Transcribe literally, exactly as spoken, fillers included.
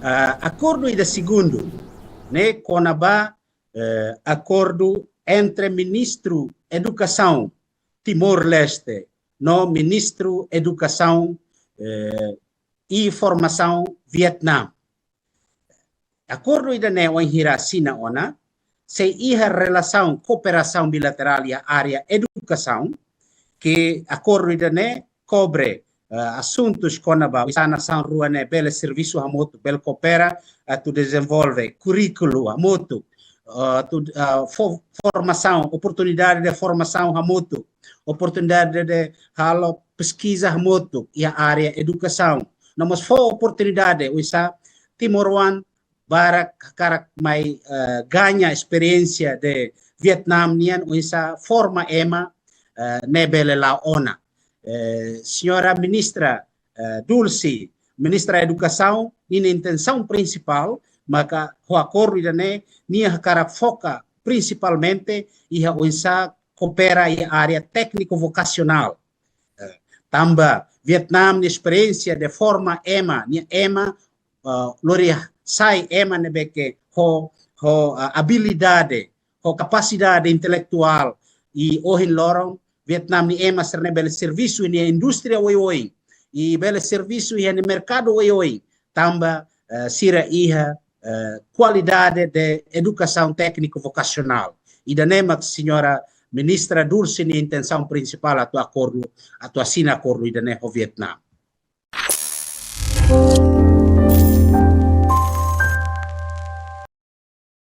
Ah, akordu ida segundu ne'e kona-ba, eh, akordu entre Ministru Edukasaun Timor-Leste no Ministru Edukasaun, eh, i Formasaun Vietnam. Akordu ida-ne'e wainhira asina ona, sei iha relasaun kooperasaun bilaterál iha área edukasaun, ke akordu ida-ne'e kobre, eh, asuntus kona-ba oinsá nasaun rua ne'e bele servisu hamutuk, bele koopera atu dezenvolve kurríkulu hamutuk, eh, atu, eh, fo-, formasaun, oportunidade de formasaun hamutuk, oportunidade de halo peskiza hamutuk iha área edukasaun. No mós fó oportunidade oinsá timoroan barak hakarak mai, eh, gaña esperiénsia de Vietnam nian oinsá forma ema, eh, ne'e bele la'o ona. Eh, Señora Ministra, eh, Dulce, Ministra Edukasaun, nia intensaun prinsipál maka ho akordu ida-ne'e nia hakarak foka prinsipalmente iha oinsá koopera iha área tékniku vokasionál. Eh, tanba Vietnam nia esperiénsia de forma ema, nia ema, eh, lori sai ema ne'ebé ke ho, ho, eh, abilidade, ho kapasidade intelektuál, i ohin loron Vietnam nia ema sira-ne'e bele servisu iha indústria oioin, i bele servisu iha merkadu oioin, tanba, eh, sira iha, eh, kualidade de edukasaun tékniku vokasionál. Ida-ne'e mak Señora Ministra Dulce nia intensaun prinsipál atu akordu, atu asina akordu ida-ne'e ho Vietnam.